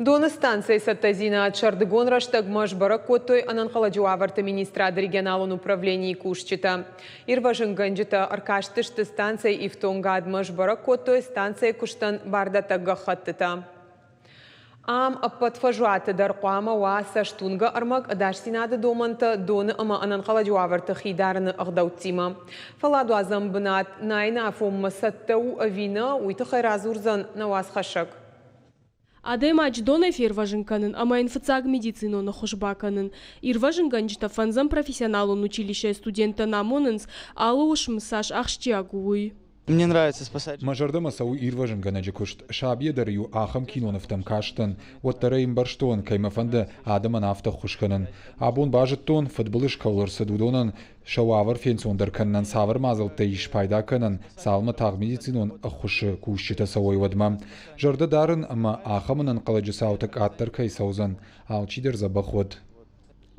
Доны станцӕйы цӕттӕдзинад сӕрдыгон рӕстӕгмӕ сбӕрӕг кодтой Ӕнӕнхъӕлӕджы уавӕрты министрады регионалон управленийы кусджытӕ. Ирвӕзынгӕнджытӕ ӕркастысты станцӕйы ифтонгадмӕ, сбӕрӕг кодтой станцӕйы куыстӕн бардӕттӕг гӕххӕттытӕ. Ам ӕппӕт фӕзуаты дӕр хъуамӕ уа цӕстуынгӕ ӕрмӕг ӕдасдзинады домӕнтӕ доны ӕмӕ ӕнӕнхъӕлӕджы уавӕрты хи дарыны ӕгъдӕуттимӕ. Фӕлладуадзӕн бынат найыны афонмӕ цӕттӕ у ӕви нӕ, уый тыххӕй радзурдзӕн нӕ уацхӕссӕг. Адӕймаджы донӕй фервӕзын кӕнын ӕмӕ йын фыццаг медицинон ӕххуыс бакӕнын. Ирвӕзынгӕнджытӕ фӕндзӕм профессионалон училищӕйы студенттӕн амонынц, алы уысм цас ахсджиаг у, уый. Мне нравится спасать. Мӕ зӕрдӕмӕ цӕуы ирвӕзынгӕнӕджы куыст. Сабийӕ дӕр-иу ахӕм кинонывтӕм кастӕн, уӕддӕр ӕй ӕмбӕрстон, кӕй мӕ фӕнды адӕмӕн афтӕ ӕххуыс кӕнын. Абон базыдтон, фыдбылыз кӕуыл ӕрцыд, уыдонӕн сӕ уавӕр фенцондӕр кӕнынӕн цавӕр мадзӕлттӕй ис пайда кӕнӕн, цалынмӕ тагъд медицинон ӕххуысы кусджытӕ цӕуой, уӕдмӕ. Зӕрдӕ дарын ӕмӕ ахӕм ӕнӕнхъӕлӕджы цаутӕ къаддӕр кӕй цӕудзӕн, алчидӕр дзӕбӕх уӕд.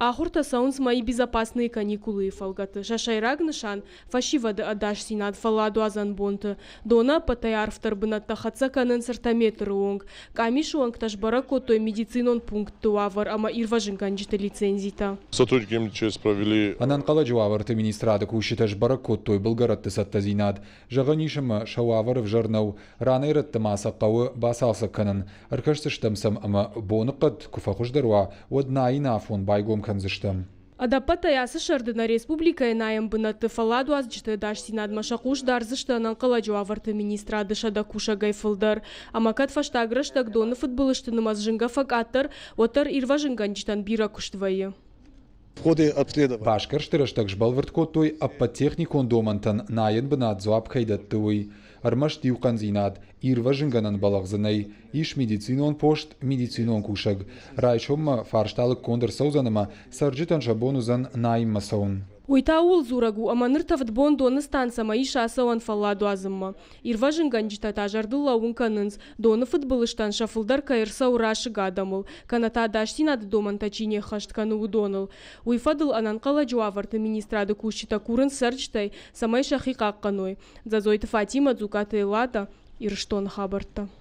Ахуыртӕ цӕуынц Мои безопасные каникулы-йы фӕлгӕты. Сӕ сӕйраг нысан – фӕсивӕды ӕдасдзинад фӕлладуадзӕн бонты. Доны ӕппӕтӕй арфдӕр бынӕттӕ хӕццӕ кӕнынц ӕртӕ метры онг. Къамисы уӕнгтӕ сбӕрӕг кодтой медицинон пунктты уавӕр ӕмӕ ирвӕзынгӕнджыты лицензитӕ. Сотрудники МЧС провели Ӕнӕнхъӕлӕджы уавӕрты министрады кусджытӕ сбӕрӕг кодтой былгӕрӕтты цӕттӕдзинад. Зӕгъӕн ис ӕмӕ сӕ уавӕр ӕвзӕр нӕу, ранӕй-рӕтты ма сӕ хъӕуы бацалцӕг кӕнын. Ӕркӕсдзыстӕм сӕм ӕмӕ боныхъӕд куы фӕхуыздӕр уа, уӕд найын афон байгом кӕндзыстӕм. Ӕдӕппӕтӕй ацы сӕрды нӕ республикӕйы найӕн бынӕтты фӕлладуадзджыты ӕдасдзинадмӕ сӕ хъус дардзысты ӕнӕнхъӕлӕджы уавӕрты министрады 100 кусӕгӕй фылдӕр. Ӕмӕ кӕд фӕстаг рӕстӕг доны фыдбылызты нымӕц зынгӕ фӕкъаддӕр, уӕддӕр ирвӕзынгӕнджытӕн бирӕ куыст вӕййы. В ходе обследования. Басгӕрсты рӕстӕг сбӕлвырд кодтой, ӕппӕт техникон домӕнтӕн найӕн бынат дзуапп кӕй дӕтты, уый. Ӕрмӕст иу хъӕндзинад – ирвӕзынгӕнӕн бӕлӕгъ дзы нӕй, ис медицинон пост, медицинон кусӕг. Райсоммӕ фарста лыггонд ӕрцӕудзӕн ӕмӕ цӕрджытӕн сӕ бон уыдзӕн найынмӕ цӕуын. Уый та ууыл дзурӕг у, ӕмӕ ныр тӕвдбон доны станцӕмӕ ис ацӕуӕн фӕлладуадзынмӕ. Ирвӕзынгӕнджытӕ та зӕрдыл лӕууын кӕнынц, доны фыдбылызтӕн сӕ фылдӕр кӕй ӕрцӕуы расыг адӕмыл, кӕнӕ та ӕдасдзинады домӕнтӕ чи не ххӕст кӕны, уыдоныл. Уый фӕдыл ӕнӕнхъӕлӕджы уавӕрты министрады кусджытӕ курынц цӕрджытӕй, цӕмӕй сӕхи хъахъхъӕной. Дзӕдзойты Фатимӕ, Дзукъаты Эллада, Ирыстоны хабӕрттӕ.